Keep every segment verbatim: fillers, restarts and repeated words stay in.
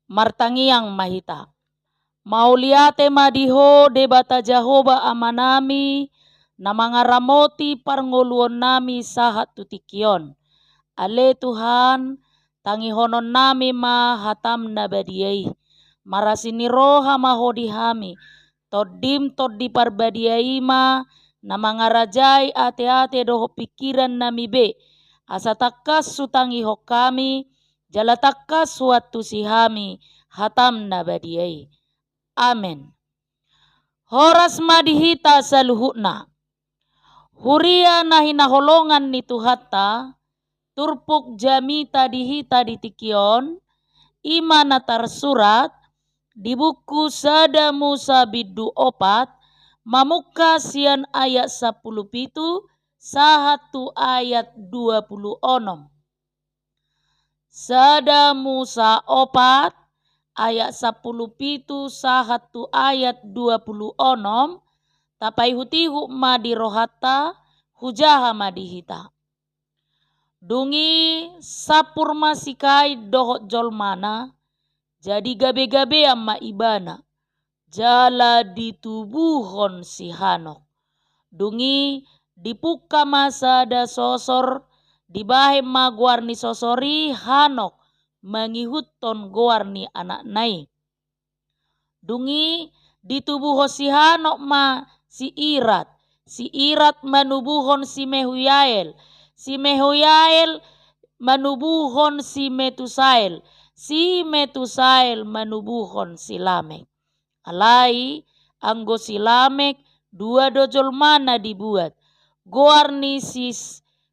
Martangiang ma hita. Mauliate ma di Ho Debata Jahowa Amanami, na mangaramoti parngoluonnami sahat tu tingki on. Ale Tuhan, tangihononnami ma hataM na badia i. Marasi ni roha ma Ho di hami, TondiM Tondi Parbadia i ma na mangarajai ateate dohot pingkirannami be, asa tangkas hutangihon hami, jala tangkas huantusi hami hataM na badia i. Amen. Horas ma di hita saluhutna. Huria na hinaholongan ni Tuhanta, turpuk jamita di hita di tingki on, i ma na tarsurat di buku Sada Musa bindu opat, mamungka sian ayat sampulu pitu sahat tu ayat dua pulu onom. Sada Musa opat, ayat sampulu pitu sahat tu ayat dua pulu onom, tapaihutihut ma di rohanta, hujaha ma di hita. Dung i sampur ma si Kain dohot jolmana, jadi gabegabean ma ibana, jala ditubuhon si Hanok. Dung i dipungka ma sada sosor, dibahen ma goar ni sosor i Hanok, mangihuthon goar ni anakna i. Dung i ditubuhon si Hanok ma si Irad, si Irad manubuhon si Mehuyael, si Mehuyael manubuhon si Metusael, si Metusael manubuhon si Lamek. Alai anggo si Lamek, dua do jolmana dibuat, goar ni si,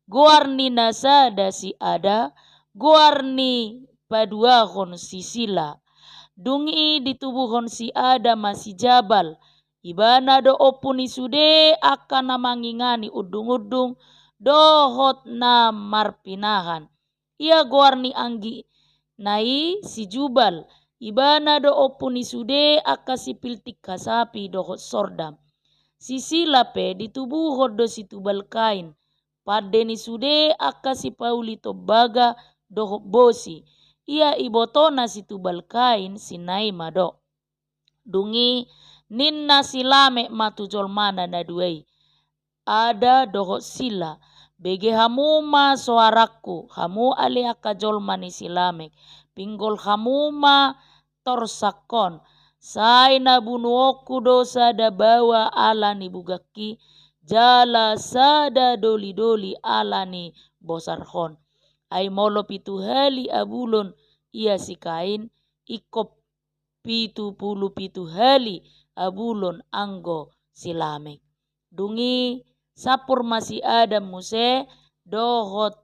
goar ni na sada si Ada, goar ni paduahon si Sila. Dung i ditubuhon si Ada ma si Jabal, ibana do ompu ni sude angka na mangingani undungundung dohot na marpinahan. Ia goar ni anggina i si Jubal, ibana do ompu ni sude angka sipiltik hasapi dohot sordam. Si Sila pe ditubuhon do si Tubal Kain, pande ni sude angka sipauli tombaga dohot bosi. Ia ibotona si Tubal Kain si Naima do. Dung i ninna si Lamek ma tu jolmana na dua i, Ada dohot Sila, bege hamu ma soarangku, hamu ale angka jolma ni si Lamek, pinggol hamu ma torsangkon, sai na bunuonku do sada baoa ala ni bugangki, jala sada dolidoli ala ni bosarhon. Ai molo pitu hali abulon ia si Kain, ingkon pitu pulu pitu hali abulon anggo si Lamek. Dung i sampur ma si Adam muse dohot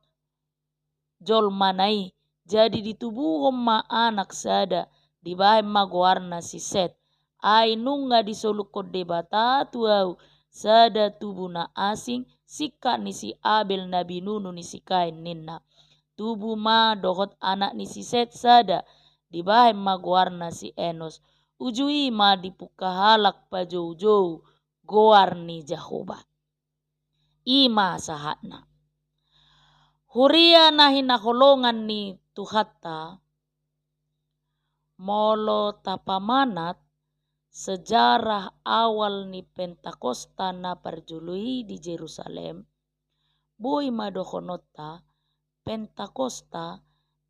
jolmana i, jadi ditubuhon ma anak sada, dibahen ma goarna si Set. Ai nunga disolukkon Debata tu ahu sada tubu na asing, singkat ni si Abel na binunu ni si Kain ninna. Tubu ma dohot anak ni si Set sada, dibahen ma goarna si Enos. Uju i ma dipungka halak pajoujou goar ni Jahowa. I ma sahatna. Huria na hinaholongan ni Tuhanta, molo tapamanat sejarah awal ni Pentakosta na parjolo i di Jerusalem, boi ma dohononta, Pentakosta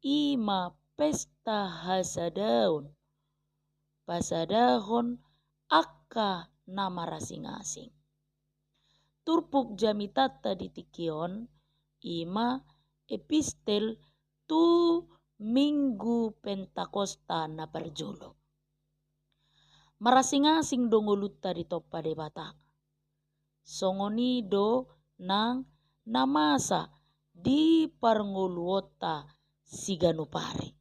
i ma pesta hasadaon, pasadahon angka na marasingasing. Turpuk jamitanta di tingki on i ma epistel tu Minggu Pentakosta na parjolo. Marasingasing do ngolunta ditompa Debata. Songon i do nang na masa di parngoluonta siganup ari.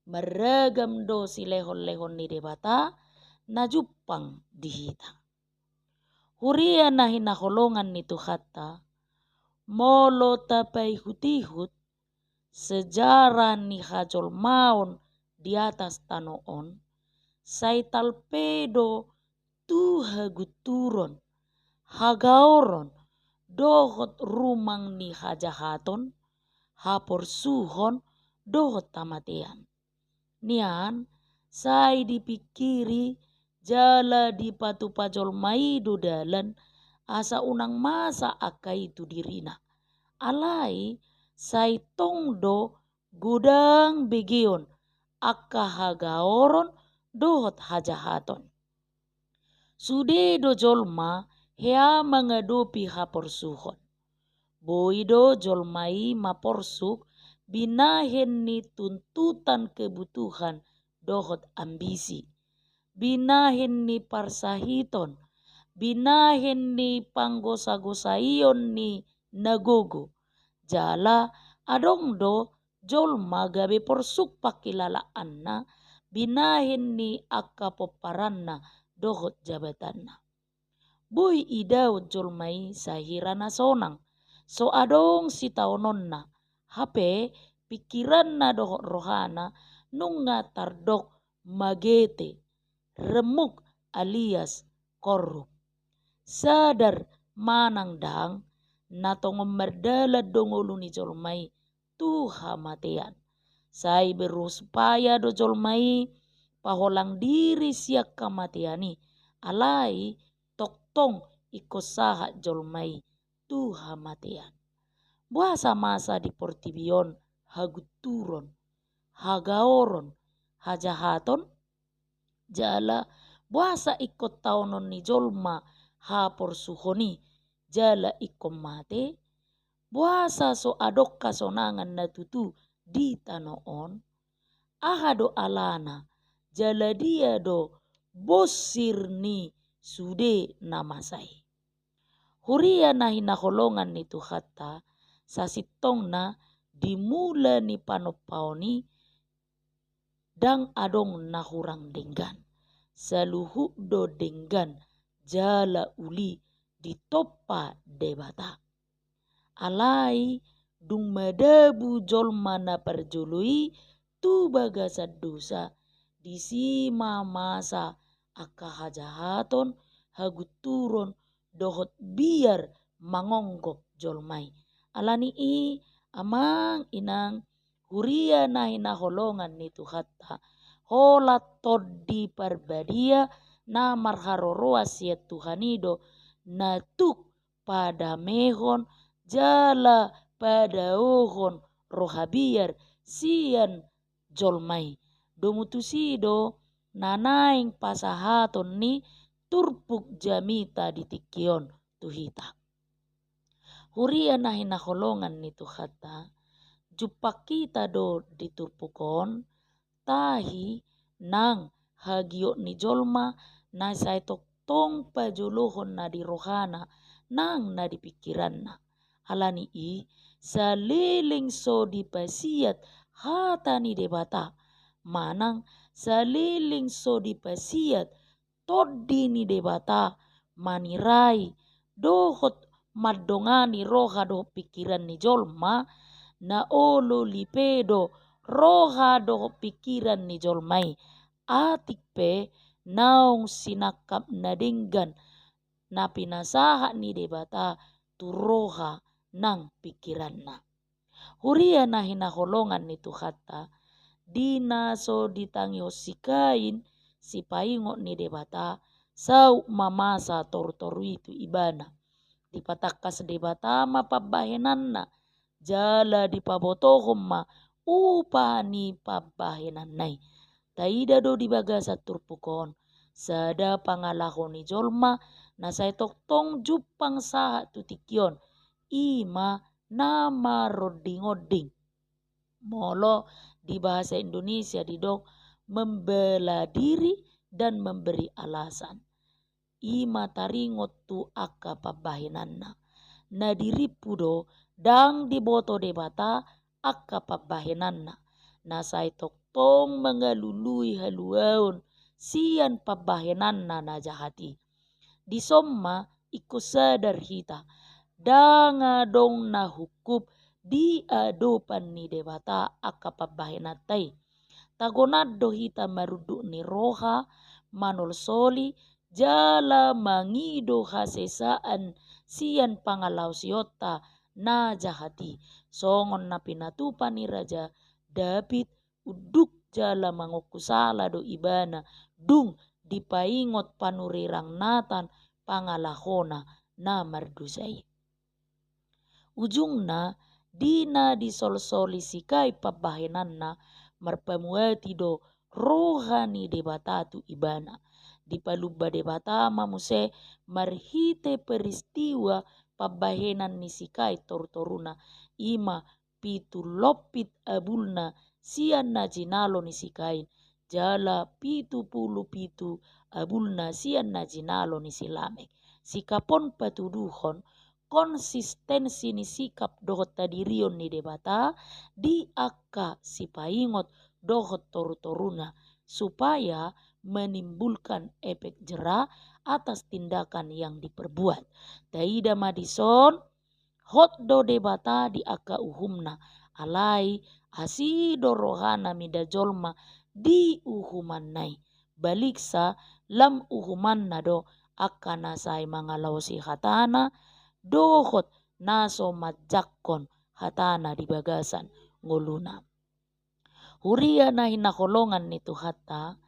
Marragam do silehonlehon ni Debata na jumpang di hita. Huria na hinaholongan ni Tuhanta, molo tapaihutihut sejarah ni hajolmaon di atas tano on, sai talpe do tu hagunturon, hagaoron, dohot rumang ni hajahaton, haporsuhon, dohot hamatean. nian, sai dipingkiri jala dipatupa jolma i do dalan, asa unang masa angka i tu dirina. Alai, sai tong do godang begeon angka hagaoron dohot hajahaton. Sude do jolma hea mangadopi haporsuhon. Boi do jolma i maporsuk binahen ni tuntutan kebutuhan dohot ambisi, binahen ni parsahiton, binahen ni panggosagosaion ni na gogo. Jala adong do jolma gabe porsuk pangkilalaanna binahen ni angka pomparanna dohot jabatanna. Boi idaon jolma i sahira na sonang, so adong sitaononna, hape pingkiranna dohot rohana nunga tardok magete, remuk alias korup. Sadar manang ndang, na tongon mardalan do ngolu ni jolma i tu hamatean. Sai berusaha do jolma i paholang diri sian hamatean i, alai tongtong ingkon sahat jolma i tu hamatean. Boasa masa di portibi on hagunturon, hagaoron, hajahaton? Jala boasa ingkon taonon ni jolma haporsuhon i jala ingkon mate? Boasa so adong hasonangan na tutu di tano on? Aha do alana, jala dia do bonsir ni sude na masa i? Huria na hinaholongan ni Tuhanta, sasintongna di mula ni panompaon i ndang adong na hurang denggan. Saluhut do denggan jala uli ditompa Debata. Alai dung madabu jolma na parjolo i tu bagasan dosa, disi ma masa angka hajahaton, hagunturon, dohot biar mangonggop jolma i. Alani i, amang inang, huria na hinaholongan ni Tuhanta, holan Tondi Parbadia na marharoroan sian Tuhan i do na tuk padamehon jala padaohon roha biar sian jolma i. Domu tusi do na naeng pasahaton ni turpuk jamita di tingki on tu hita. Huria na hinaholongan ni Tuhanta, jumpang hita do di turpuk on, tahi nang hagiot ni jolma na sai tongtong pajolohon na di rohana nang na di pingkiranna. Alani i, saleleng so dipasiat hata ni Debata, manang saleleng so dipasiat Tondi ni Debata manirai dohot mandongani roha dohot pingkiran ni jolma, na olo lipe do roha dohot pingkiran ni jolma i, atik pe naung sinangkap na denggan na pinasahat ni Debata tu roha nang pingkiranna. Huria na hinaholongan ni Tuhanta, di na so ditangihon si Kain sipaingot ni Debata, saut ma masa torutoru i tu ibana. Dipatangkas Debata ma pambahenanna, jala dipabotohon ma upa ni pambahenanna i. Taida do di bagasan turpuk on sada pangalaho ni jolma na sai tongtong jumpang sahat tu tingki on, i ma na marondingonding. Molo di bahasa Indonesia didok membela diri dan memberi alasan. I ma taringot tu angka pambahenanna. Na dirimpu do ndang diboto Debata angka pambahenanna. Na sai tongtong mangalului haluaon sian pambahenanna na jahat i. Dison ma ingkon sadar hita, ndang adong na hungkup di adopan ni Debata angka pambahenanta i. Tagonan do hita marunduk ni roha, manolsoli, jala mangido hasesaan sian pangalaosionta na jahat i. Songon na pinatupa ni Raja Daud, unduk jala mangongku sala do ibana, dung dipaingot panurirang Natan pangalahona na mardosa i. Ujungna, di na disolsoli si Kain pambahenanna, marpamuati do roha ni Debata tu ibana. Dipalumba Debata ma muse marhite peristiwa pambahenan ni si Kain torutoruna, i ma pitu lompit abulna sian na jinalo ni si Kain, jala pitu pulu pitu abulna sian na jinalo ni si Lamek. Sikap on patuduhon konsistensi ni sikap dohot hadirion ni Debata di angka sipaingot dohot torutoruna, supaya menimbulkan efek jera atas tindakan yang diperbuat. Taida ma dison, hot do Debata di angka uhumna, alai asi do rohana mida jolma di uhumanna i. Baliksa, lam uhumanna do angka na sai mangalaosi hatana, dohot na so manjangkon hatana di bagasan ngoluna. Huria na hinaholongan ni Tuhanta,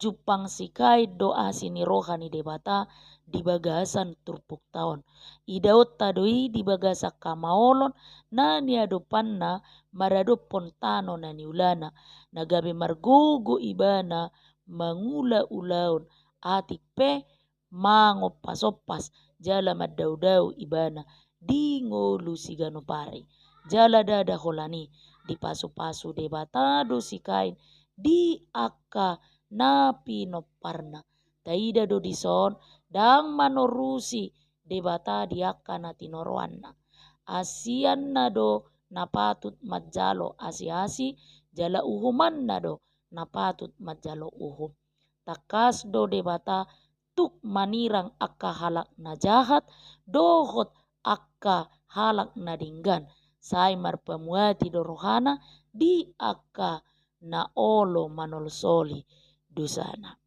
jumpang si Kain do asi ni roha ni Debata di bagasan turpukta on. Idaonta do i di bagasan hamaolon na niadopanna maradophon tano na niulana, na gabe margogo ibana mangula ulaon, atik pe mangompasompas jala mandaodao ibana di ngolu siganup ari. Jala ndada holan i, dipasupasu Debata do si Kain di angka na pinomparna. Taida do dison, ndang manorusi Debata di angka na tinoroanna. Asianna do na patut manjalo asiasi, jala uhumanna do na patut manjalo uhum. Tangkas do Debata tuk manirang angka halak na jahat, dohot angka halak na denggan, sai marpamuati do rohana di angka na olo manolsoli dosana.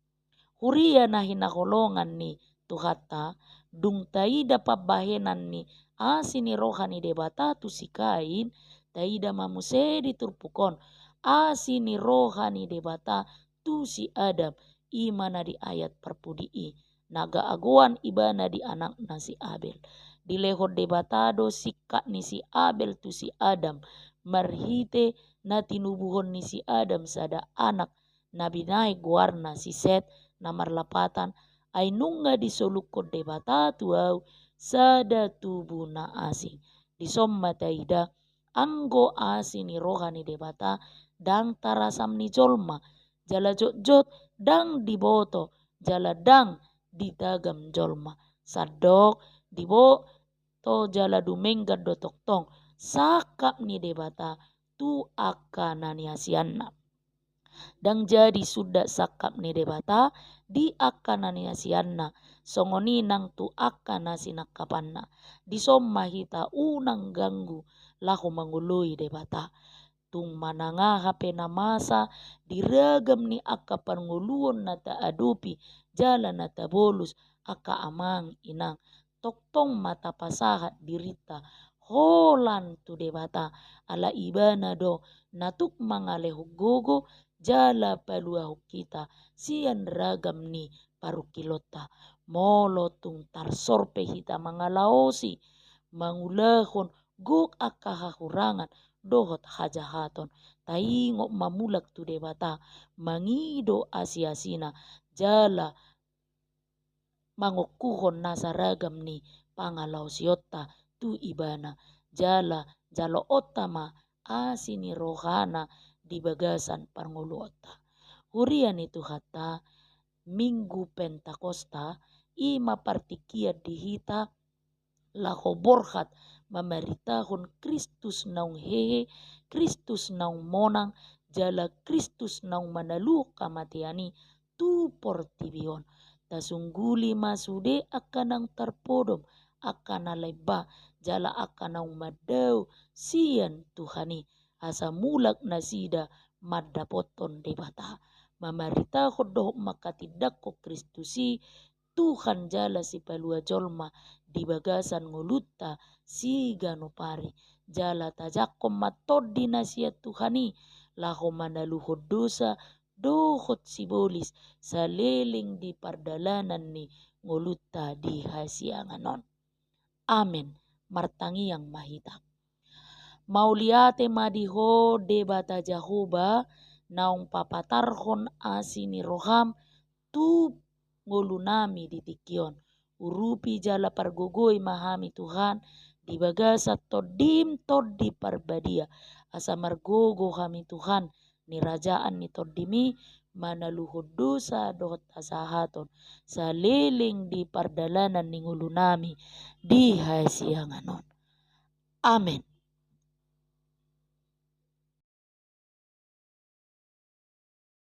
Huria na hinaholongan ni Tuhanta, dung taida pambahenan ni asi ni roha ni Debata tu si Kain, taida ma muse di turpuk on asi ni roha ni Debata tu si Adam, i ma na di ayat parpudi i, na gaagoan ibana di anakna si Abel. Dilehon Debata do singkat ni si Abel tu si Adam, marhite na tinubuhon ni si Adam sada anak, na binahen goarna si Set, na marlapatan, ai nunga disolukhon Debata tu ahu sada tubu na asing. Dison ma taida, anggo asi ni roha ni Debata ndang tarasam ni jolma, jala jotjot ndang diboto, jala ndang ditagam jolma. Sandok diboto jala dumenggan do tongtong sangkap ni Debata tu angka na niasianna. Ndang jadi sundat sangkap ni Debata di angka na niasianna, songon i nang tu angka na sinangkapanna. Dison ma hita unang ganggu laho mangoloi Debata. Tung manang aha pe na masa di ragam ni angka parngoluon na taadopi jala na tabolus, angka amang inang, tongtong ma tapasahat dirinta holan tu Debata, ala Ibana do na tuk mangalehon gogo jala paluahon hita sian ragam ni parungkilonta. Molo tung tarsor pe hita mangalaosi, mangulahon gok angka hahurangan dohot hajahaton, taingot ma mulak tu Debata, mangido asiasina, jala mangongkuhon nasa ragam ni pangalaosionta tu Ibana, jala jaloonta ma asi ni rohana di bagasan parngoluonta. Huria ni Tuhanta, Minggu Pentakosta i ma partingkian di hita laho borhat mamaritahon Kristus naung hehe, Kristus naung monang, jala Kristus naung manaluhon hamatean i tu portibi on. Tasungguli ma sude angka naung tarpodom, angka na lemba, jala angka naung mandao sian Tuhan i, asa mulak nasida mandapothon Debata. Mamaritahon dohot manghatindanghon Kristus i, Tuhan jala Sipalua jolma di bagasan ngolunta siganup ari. Jala tajangkon ma tondi na sian Tuhan i, laho manaluhon dosa dohot sibolis saleleng di pardalanan ni ngolunta di hasiangan on. Amen. Martangiang ma hita. Mauliate ma di Ho Debata Jahowa, naung papatarhon asi ni roham tu ngolunami di tingki on. Urupi jala pargogoi ma hami Tuhan, di bagasan Tondim Tondi Parbadia, asa margogo hami Tuhan, nirajaan ni Tondimi, manaluhon dosa dohot hasahaton, saleleng di pardalanan ni ngolunami di hasiangan on. Amen.